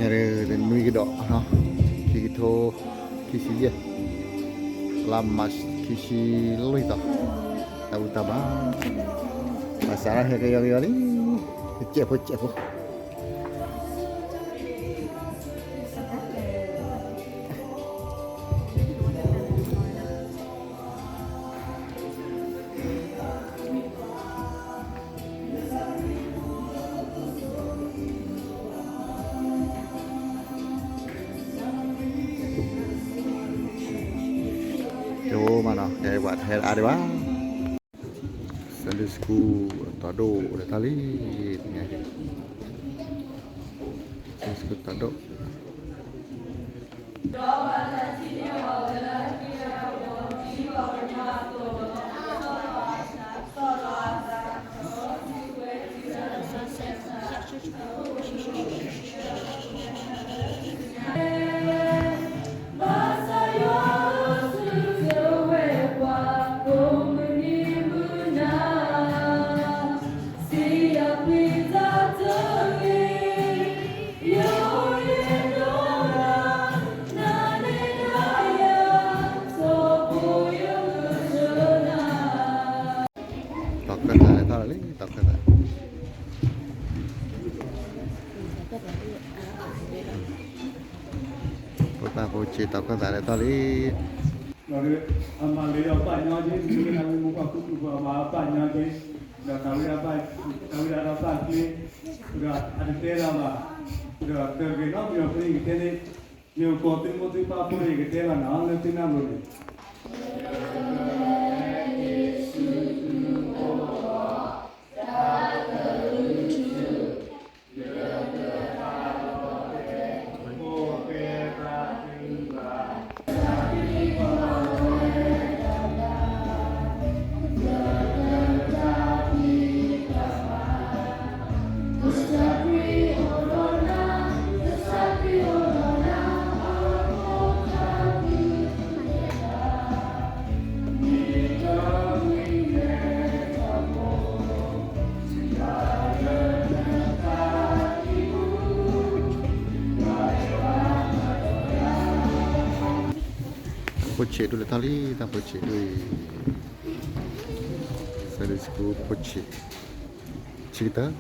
ညါဒီးတနွံကဒီး, ခံကထိခံဆံယဲၢ်, လါမၢ်ၡး ခံဆံလွံၢ်သီ, တၢ်ဘူၣ်တၢ်ဘါ, ဘၣ်ဆၣ်ဒီးဟဲကယီကယီလံ, ကဲးဖိကဲးဖိ ကဲမးနီၤ, ဟဲဝဲဟဲအါဒံးဘၣ်, Sunday school တီၤဒိၣ်အိၣ်ဒီးတၢ်လံ, Sunday school တီၤဒိၣ် တီၤခၢၣ်သးလဲၤထီၣ်လံ, တီၤခၢၣ်သး, ဖိသၣ်ဖိဆံး တီၤခၢၣ်သးလဲၤထီၣ်လံ. အမၤလၢအပာ်ညီက့ၤ မ့ၢ်ဝဲဒၣ်မိၢ်ပၢ်ဖံဖုပှၤမၤအပာ်ညီက့ၤ, ဒီးတၢ်ဝဲဒၣ်တၢ်ပာ်ကျဲ, ဒီးအတတဲလၢၤဘၣ်, ဒီးတဂ့ၤနီတမံၤဒီး ဖဲန့ၣ်ယကတဲန့ၣ်, မ့ၢ်ကီးသုမိၢ်သုပၢ်ဖိန့ၣ် ယကတဲဘၣ်နၤလၢသုနၢ်ပူၤန့ၣ် ဖိဆံးဒိၣ်လဲၤထီၣ်လံ, တၢ်ဖိဆံးဒိၣ်အံၤ, Sunday school ဖိဆံး, ဆံးကတၢၢ်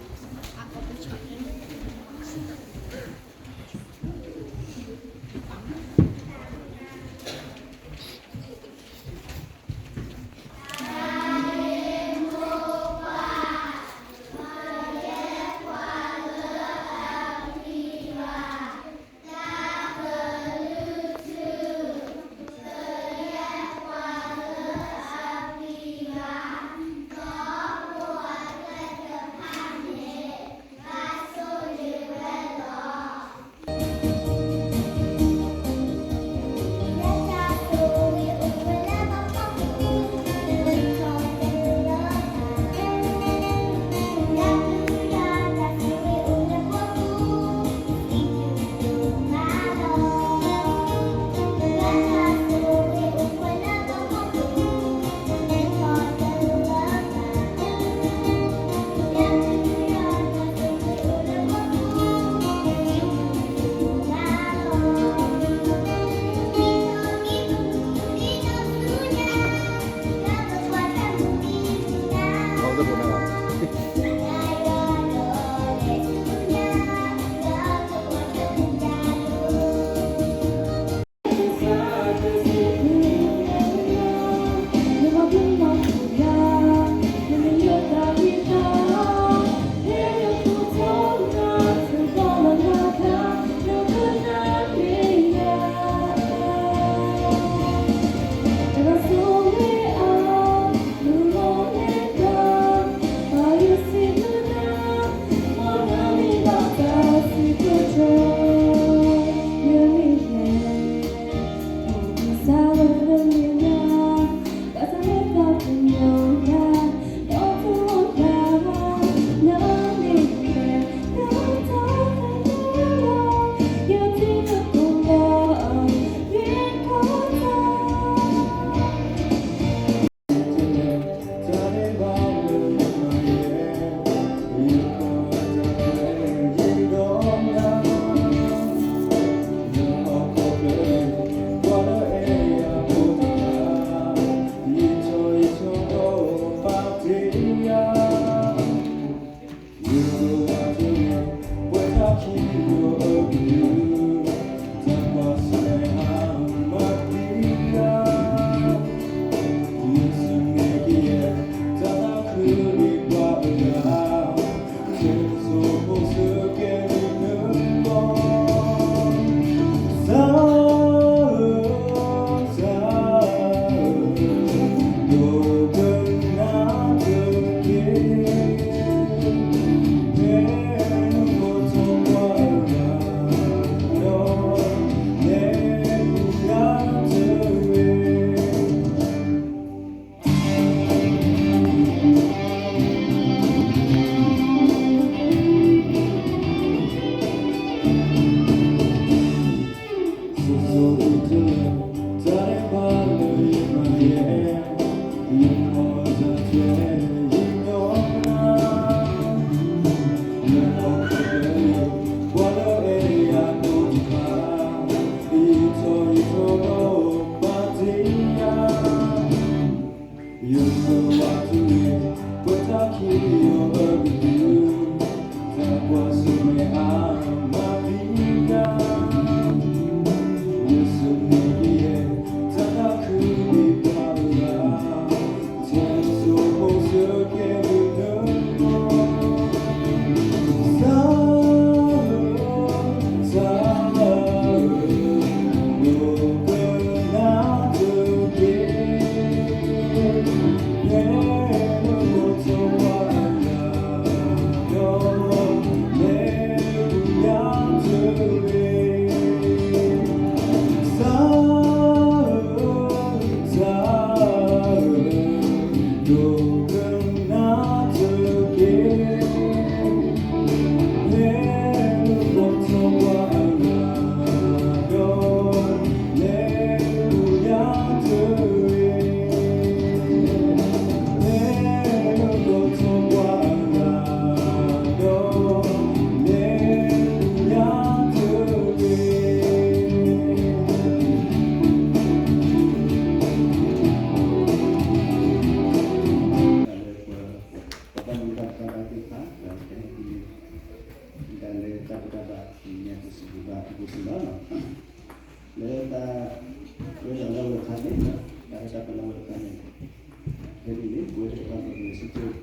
လၢတၢ် လၢတၢ်လၢဝဲတခါန့ၣ်, တၢ်လၢတၢ်ပလၢဝဲတခါန့ၣ်, ဖဲန့ၣ်န့ၣ် ပဝဲတကပၤန့ၣ် ပကလဲၤဆူ တၢ်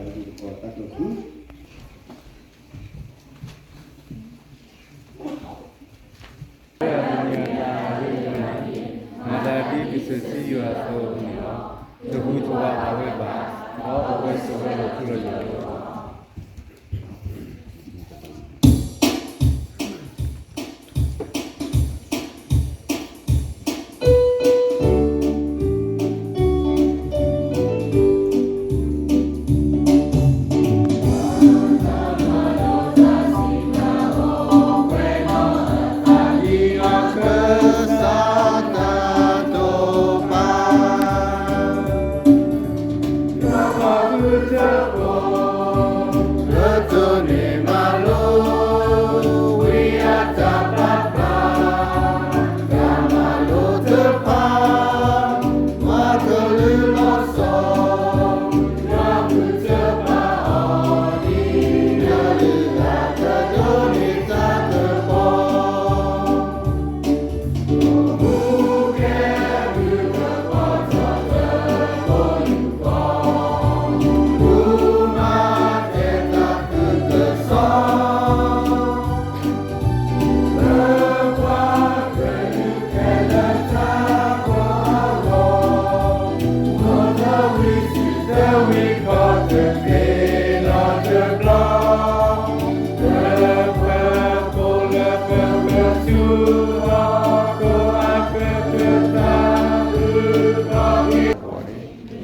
ကီတၢ်ခဲ မၤသးဒ်ကစၢ်စံယွၤအသိးန့ၣ်လီၤ. တဟူးတဝးအဝဲဘၣ်, ဒီးအဝဲဆိၣ်ဝဲလီၤထူလီၤယိာ်လီၤ.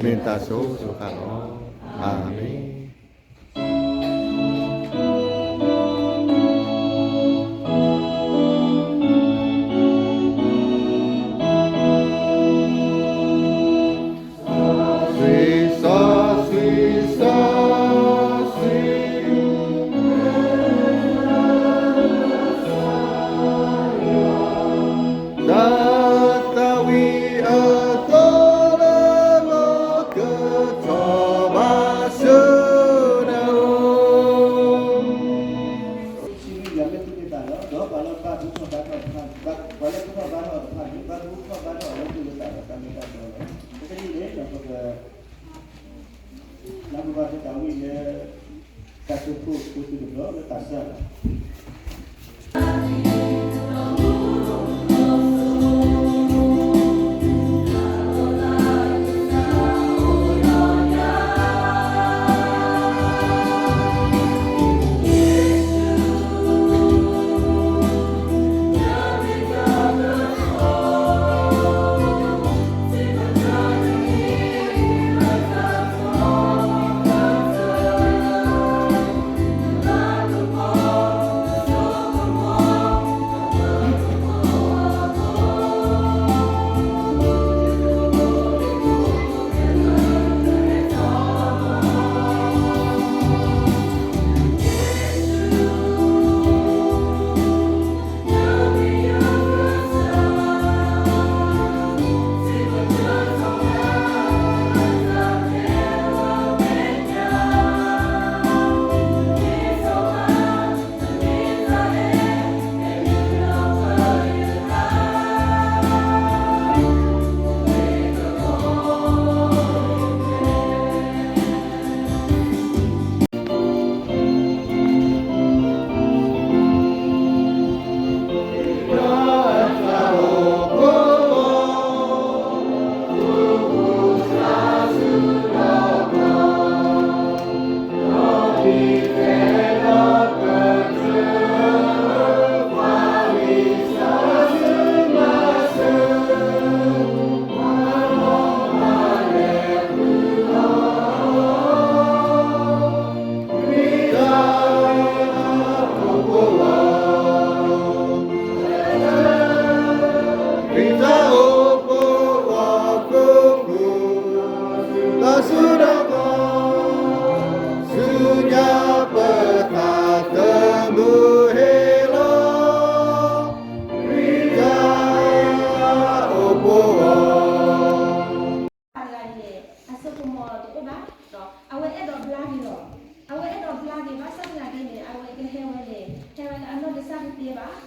မ့ၢ်တၢ်ဆိၣ်ဂ့ၤဆိၣ်ဝါလီၤ. အၤမ့ၣ်. တၢ်သးဝံၣ်အသီလၢလီၤကၢ ဝံၤလၢ တၢ်ကတိၤဖိတဘျီလၢတၢ်စၢ်လီၤ. တဂၤန့ၣ် အစိကမီၤတအိၣ်ဘၣ်, အဝဲအဲၣ်ဒိးဘျါက့ၤလီၤ. အဝဲအဲၣ်ဒိးဘျါက့ၤ ဘၣ်ဆၣ်သနာ်က့န့ၣ် အဝဲကဟဲဝဲန့ၣ် ဟဲဝဲလၢအနီၢ်ကစၢ်တသ့ဘၣ်, ဒီးပှၤ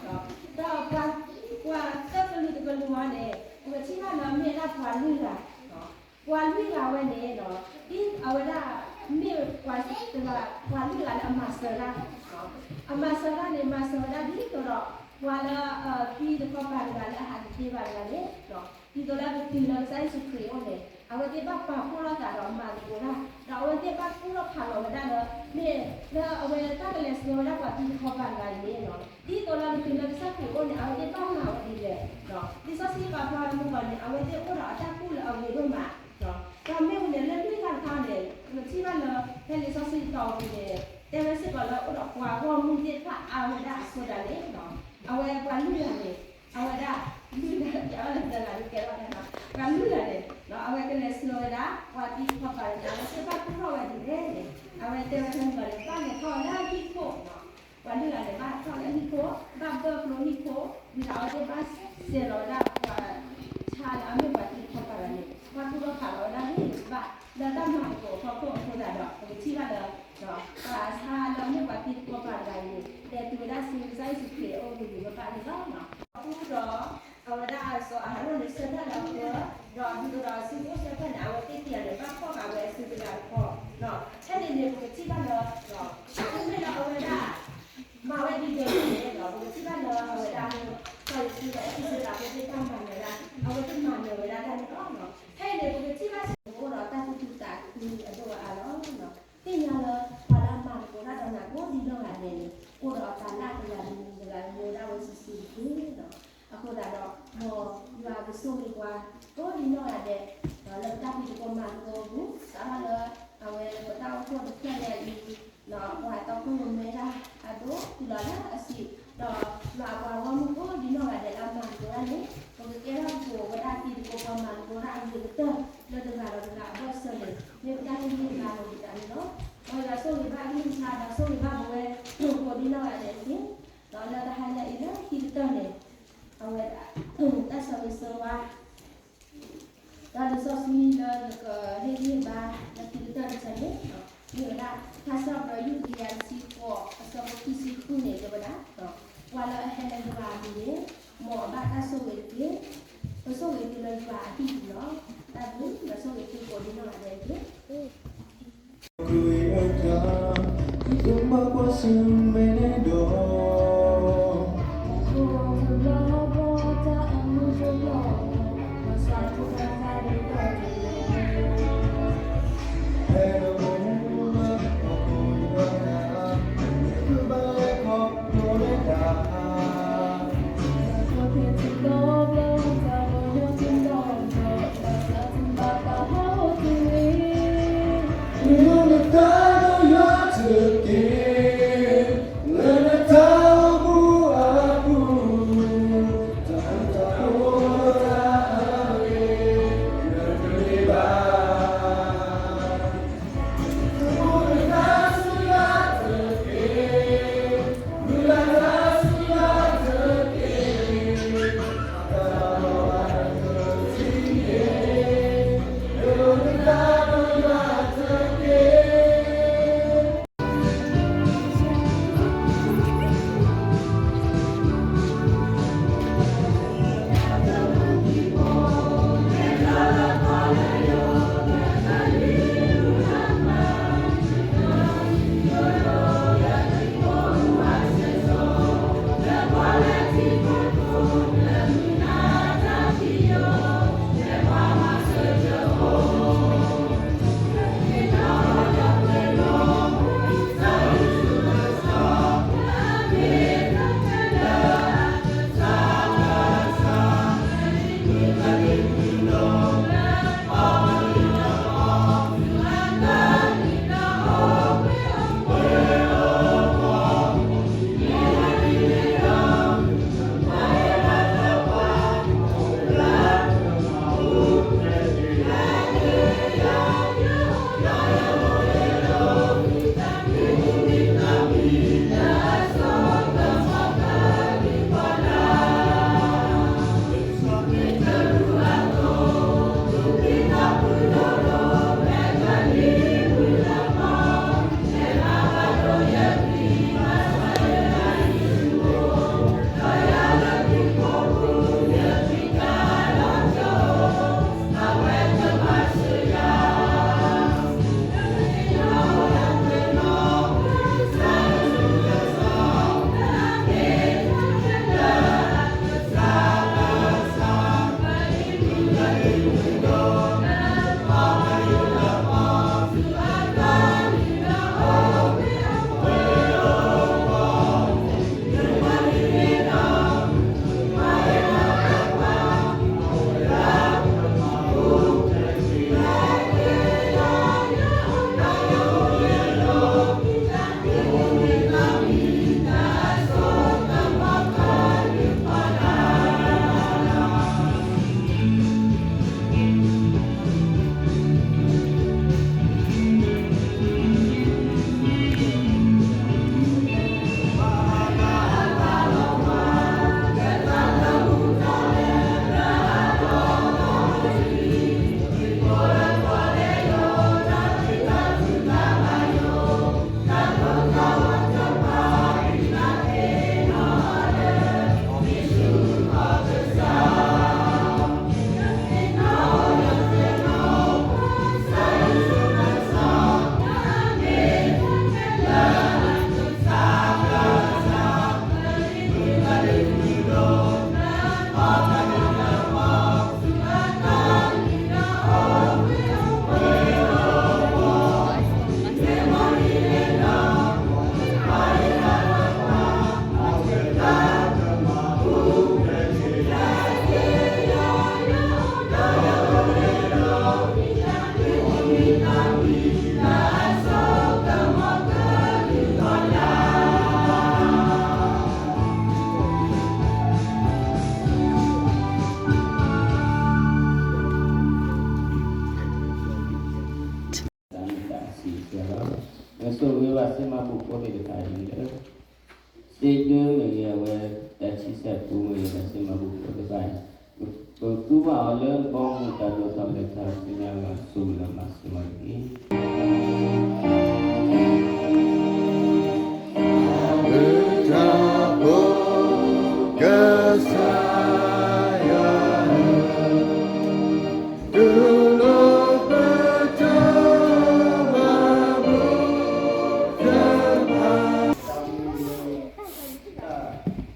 ပှၤသၢကလုာ်တကလုာ်ဝဲန့ၣ် ပကထံၣ်ဘၣ်လၢမ့ၢ်ဝဲဒၣ်ပှၤလွံၢ်ဂၤ, ပှၤလွံၢ်ဂၤဝဲန့ၣ် ဒ်အဝဲဒၣ်မ့ၢ်ပှၤတဂၤ ပှၤလွံၢ်ဂၤလၢအမၤစၢၤတၢ်, အမၤစၢၤတၢ်န့ၣ် မၤစၢၤဝဲဒၣ်ဒ်သိးဒီး ပှၤလၢအသံတခီပၤတဂၤလၢအဟးတသ့ဘၣ်တဂၤန့ၣ် ဒ်သိးလၢကတုၤလၢကစၢ်ယ့ၣ်ၡူးခရံာ်အအိၣ်န့ၣ် အဝဲသ့ၣ်ဘၣ်ပာ်ဖှိၣ်ထီၣ်သးဒီးမၤသကိးတၢ်, ဒီးအဝဲသ့ၣ်ဘၣ်ကူၣ်ထီၣ်ဖးလီၤဝဲဒၣ်လၢ မ့ၢ်လၢအဝဲတၢ်ကလဲၤဆှၢဝဲဒၣ်ပှၤသံတခီပၤတဂၤအံၤန့ၣ် ဒ်သိးလၢကတုၤလၢကစၢ်ခရံာ်အအိၣ်န့ၣ် အဝဲသ့ၣ်ဘၣ်မၤဝဲဒ်လဲၣ်. လံာ်စီဆှံပာ်ဖျါဝဲမုၢ်ဂီၤန့ၣ် အဝဲသ့ၣ်အိၣ်ဒီးအတၢ်ကူၣ်လၢအဂ့ၤဒိၣ်မး, ဒီးမ့ၢ်ဝဲန့ၣ်လၢလွံၢ်ဂၤတခါန့ၣ် ပထံၣ်ဘၣ်လၢ ဖဲလံာ်စီဆှံတီၤပူၤန့ၣ် တဲဝဲစ့ၢ်ကီးလၢအိၣ်ဒီးပှၤဂီၢ်မုၢ်သ့ၣ်တဖၣ်အါဝဲဒၣ်အဃိသတးန့ၣ် အဝဲပှၤလွံၢ်ဂၤန့ၣ် အဝဲဒၣ် လွံၢ်ဂၤ ပှၤလွံၢ်ဂၤန့ၣ် အဝဲကလဲၤဆှၢဝဲဒၣ် ပှၤသံတခီပၤန့ၣ် အဝဲသ့ၣ်ဘၣ်ကူၣ်ထီၣ်ဝဲဒ်လဲၣ်န့ၣ် အဝဲတဲဝဲဖဲန့ၣ်န့ၣ် ဘၣ်လဲၤထီၣ်ဝဲလၢဟံၣ်ခိၣ် ပှၤလွံၢ်ဂၤန့ၣ် ဘၣ်ထီၣ်လၢဟံၣ်ခိၣ် ဘၣ်ဘၢၣ်ကျိဟံၣ်ခိၣ် ဝံၤဒီးအဝဲသ့ၣ်ဘၣ်စဲးလီၤဝဲဒၣ်ပှၤဆါလၢအမ့ၢ်ပှၤသံတခီပၤန့ၣ် ဘၣ်ကူၣ်ထီၣ်ဖးလီၤဝဲဒၣ်န့ၣ် ဘၣ်လၢတၢ်မၤသကိးအဖီခိၣ်အဃိသတးဒီး ပကထံၣ်ဘၣ်လၢ ပှၤဆါလၢအမ့ၢ်ပှၤသံတခီပၤတဂၤအံၤန့ၣ် လဲၤတုၤဝဲဒၣ်ဆူကစၢ်ယ့ၣ်ၡူးခရံာ်အအိၣ်ဂ့ၤဂ့ၤဘၣ်ဘၣ်န့ၣ်လီၤ. အဃိဒီး အဝဲဒၣ်အစီၤအၤဟရိၣ်န့ၣ် ဆၢထၢၣ်လၢအဃၢၤ ဒီးဒ်သိးဒီးအစုဖိဆၢထၢၣ်န့ၣ် အဝဲသ့ၣ်ခံဂၤန့ၣ် ဘၣ်ဖီၣ်ဃာ်ဝဲအစုတဂၤတခီ ဖဲန့ၣ်န့ၣ် ပကထံၣ်ဘၣ်လၢ မ့မ့ၢ်လၢအဝဲဒၣ် မၤဝဲဒ်လဲၣ်န့ၣ်ဒီး ပကထံၣ်ဘၣ်လၢအဝဲဒၣ် စီၤယိၤၡူဒီးအသူၣ်က့သးပှၢ်သ့ၣ်တဖၣ်မၤနၢၤဝဲဒၣ် အဝဲသ့ၣ်မၤနၢၤဝဲဒၣ်တၢ်န့ၣ်လီၤ. ဖဲအံၤန့ၣ် ပကထံၣ်ဘၣ်စ့ၢ်ကီး အိၣ်ဒီးတၢ်သူၣ်ခုသးခုအဒိၣ်အအါလီၤ. သ့ၣ်ညါလၢ ပှၤလၢအမၤသကိးတၢ်ဒီးနၤကိးဒံနီၢ်ဂၤဒဲးန့ၣ် အိၣ်ဒီးအသးလၢအကယၤတမံၤတဂၤတမံၤဝဲဒၣ်ဝဲစုာ်စုာ်တက့ၢ်. အဃိသတးဒီး မ်ယွၤကဆိၣ်ဂ့ၤပှၤ ကိးဒံနီၢ်ဂၤဒဲး လၢပတၢ်ဖံးသကိးမၤသကိးအပူၤ စးထီၣ်လၢ အဝဲပတၢ်အိၣ်ဖှိၣ်တဖျၢၣ်ညါအံၤ ပှၤတီခိၣ်ရိၣ်မဲဒၣ်အဒိၣ်တုၤလီၤလၢအဆံး ဒီးယွၤအပှၤဂီၢ်မုၢ်ကိးဒံနီၢ်ဂၤဒဲးလၢအမၤသကိးတၢ်န့ၣ် ပကကဲထီၣ်သကိးဝဲဒၣ်တံၤသကိးပှၤမၤသကိးတၢ်အဂ့ၤကတၢၢ် လၢတဂၤဒီးတဂၤအဘၢၣ်စၢၤန့ၣ် မ့ၢ်ပတၢ်ဟ့ၣ်ဂံၢ်ဟ့ၣ်ဘါလီၤပသးန့ၣ်လီၤ. မ်ယွၤဆိၣ်ဂ့ၤဘၣ်အကလုၢ်ကထါဒီးဆိၣ်ဂ့ၤဘၣ်ပဝဲ ကိးဒံနီၢ်ဂၤဒဲးတက့ၢ်. ဒီးလၢတဟါညါအံၤလၢခံကတၢၢ်န့ၣ် အဝဲဒၣ် တၢ်ဆၢဂ့ၤဆၢဝါ တၢ်လံာ်စီဆှံလၢယကဟ့ၣ်ဂံၢ်ဟ့ၣ်ဘါလၢခံကတၢၢ်တခါန့ၣ် မ့ၢ်ဝဲဒၣ် ထါစံးထီၣ်ပတြၢၤ ယုၢ်တကယၤတဆံဃိး အဆၢဖိခံဆံဃုန့ၣ် တဲဝဲဒၣ် ပှၤလၢအဟဲလၢယွၤအမံၤန့ၣ် မ်အဘၣ်တၢ်ဆိၣ်ဂ့ၤတက့ၢ်. ပဆိၣ်ဂ့ၤသုလၢယွၤအဟံၣ်ပူၤလီၤ. တၢ်ဘျုး ဒီးဆိၣ်ဂ့ၤသုကိးဒံနီၢ်ဂၤဒဲးတက့ၢ်. မ့ၢ်ဂ့ၤ အဝဲတၢ်ဆံဆဲၣ်ပူမ့ၢ်ဂ့ၤ တၢ်စံးမၤဘူၣ်ဖိတဖၣ်န့ၣ် ပသူဘၣ်အီၤလၢဘီမုၢ်တၢ်ဒိၣ်ထီၣ်လဲၤထီၣ်ဆူညါဂၤ ဆိၣ်ဂ့ၤဒီးမၤစၢၤအီၤတက့ၢ်. တၢ်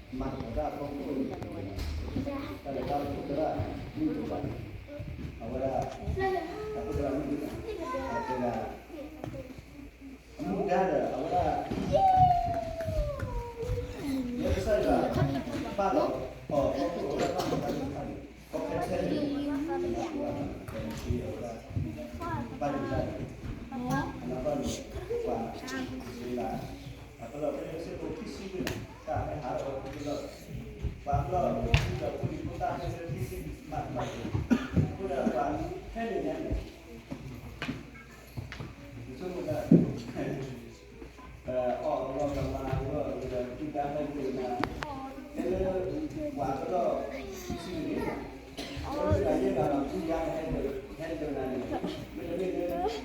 မၤသကိးတၢ်အဖီခိၣ်န့ၣ် တၢ်လဲၤတၢ်ပှ့ၤသရၣ်မုၣ်တဖၣ်န့ၣ် အဝဲဒၣ် တၢ်ပှ့ၤသရၣ်မုၣ်န့ၣ် အဝဲဒၣ် အမူဒါဒီး အဝဲဒၣ် လၢကစၢ်ယွၤ ဘၣ်ဒီး အီၤအဖီခိၣ် အဝဲဒၣ်ဘၣ်မၤတၢ်သ့ၣ်တဖၣ်န့ၣ် ကီခဲခဲန့ၣ် အဝဲဒၣ် ဘၣ်ယိၣ်တၢ်န့ၣ် အနီၢ်ကီၢ်န့ၣ် ပှၤ စ့လး အကလီၢ်ဖဲန့ၣ် စ့ဖိခံဆံန့ၣ် တၢ်ဟဲဟးထီၣ်ဝဲခံလီၢ် ပှၤကလီၢ် ဒီးဖိလံၤဖိသၣ်ဖဲန့ၣ်ခံဆံဘၣ်တဘၣ်န့ၣ် အဃိဒီးပှၤဖဲန့ၣ်ညါန့ၣ် ယဆိကမိၣ်ဒၣ် အီၣ်အဂီၢ်ကမၤအ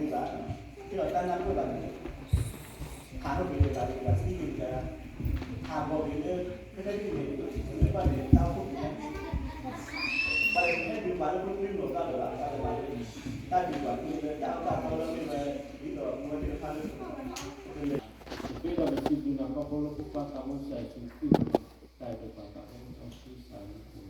ဂီၢ်ဒီး ဒုၣ်ဒါဟဲဒုးနၤ လၢ ပှၤကလီၢ် ဆံန့ၣ် လၢတၢ်ယဲၢ်ဂၤဒီး ဒုၣ်ဒါဟဲဒုး ဟဲဒုးနၤန့ၣ် မ့တမ့ၢ်လၢ ကစၢ်ယွၤဟ့ၣ်အီၤတၢ်ကူၣ်သ့ဘၣ်, ဟ့ၣ်အီၤတၢ်နၢ်ပၢၢ်ဘၣ်န့ၣ် ဟးထီၣ်က့ၤလၢပှၤသံက့ၤတဂၤ, ဟးဂီၤက့ၤလၢ ဖဲဖဲန့ၣ်န့ၣ် ပမ့ၢ်ကွၢ်န့ၣ် တၢ်အိၣ်ဖှိၣ်က့ၤ ပှၤဟဲဒုးပှၤလၢဖိတမ့ၢ်လိာ်ဘၣ်လၢၤဘၣ်, ဘၣ်လၢဘၣ်လၢ တၢ်ဒုးပှၤမ့ၢ်လၢတၢ်အၢတၢ်သီလၢမ့ၢ်ဝဲ ဒ်သိးပဝဲသ့ၣ်တဖၣ်လၢ ပကလဲၤ ပဃ့ဒီးပစံးဘျုးနၤခီဖျိလၢဖိခွါသးမူစဲးဆူ တၢ်အဲၣ်တၢ်ကွၢ်တၢ်အိၣ်ဖှိၣ်စီဆှံစၢ်အံၤ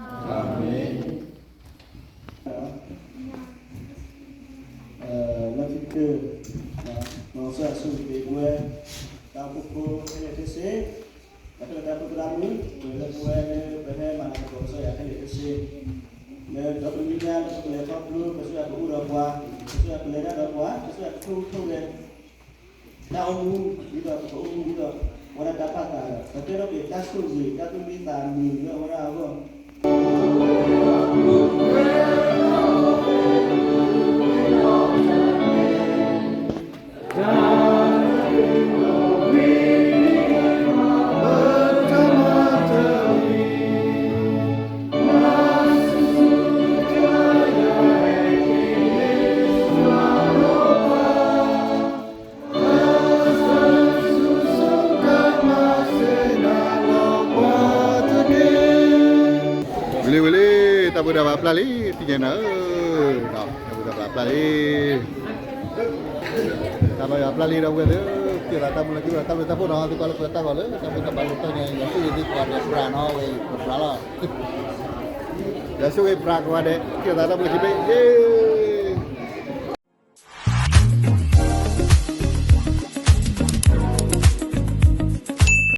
အၤမ့ၣ်. လၢခံကတၢၢ် မ်ကစၢ်ယွၤဆိၣ်ဂ့ၤက့ၤပဝဲ တၢ်အိၣ်ဖှိၣ်ဖိခဲလၢာ်ခဲဆ့, ဒီးခဲလၢာ်တၢ်အိၣ်ဖှိၣ်သရၣ်မုၣ် ပဝဲလၢပဝဲလၢပဟဲမၤလၤကပီၤကစၢ်ယွၤခဲလၢာ်ခဲဆ့, လၢဒီဖျၢၣ်ညါလၢပကလဲၤခီဖျိ ကစၢ်ယွၤကအိၣ်ဒီးပှၤ, ကစၢ်ယွၤကလဲၤတၢ်ဒီးပှၤ, ကစၢ်ယွၤကထိၣ်ကထိၣ်ဂဲၤ တၢ်အိၣ်မူ ဒ်သိးပကအိၣ်မူဒ်သိး ပဝဲဒၣ်တၢ်ပာ်သးဒီး ပတဲထီၣ်က့ၤတၢ်ဆိၣ်ဂ့ၤတၢ်သူၣ်မံသးမုာ်လၢအဝဲဒၣ်အဂီၢ် ဝံၤလံဝံၤလံ တၢ်ဘိးတၢ်ဘါပျၢ်လံ သ့ၣ်ညါနၤဧၢ, တၢ်ဘိးတၢ်ဘါပျၢ်လံ, တၢ်ဘါယွၤပျၢ်လံဒီပုၢ်ဝဲၢ်သ့ၣ်, ကဲသးတၢ်မုၢ်လၢ်ခံဘၣ် တၢ်ဘျုးတၢ်ဖှိၣ်နီၤ သုကွၢ်လၢကွၢ်တၢ်ဂီၤလၢ တၢ်ဘိးတၢ်ဘါလၢတၢ်န့ၣ် ယွၤဆိၣ်ဂ့ၤသုကိးဂၤဒဲးပြးနီၤ ဝဲအံၤပြးလီၤ, ယွၤဆိၣ်ဂ့ၤပြးကိးဂၤဒဲး ကဲသးတၢ်မုၢ်လၢ်ခံဘၣ် ယ့ၢ်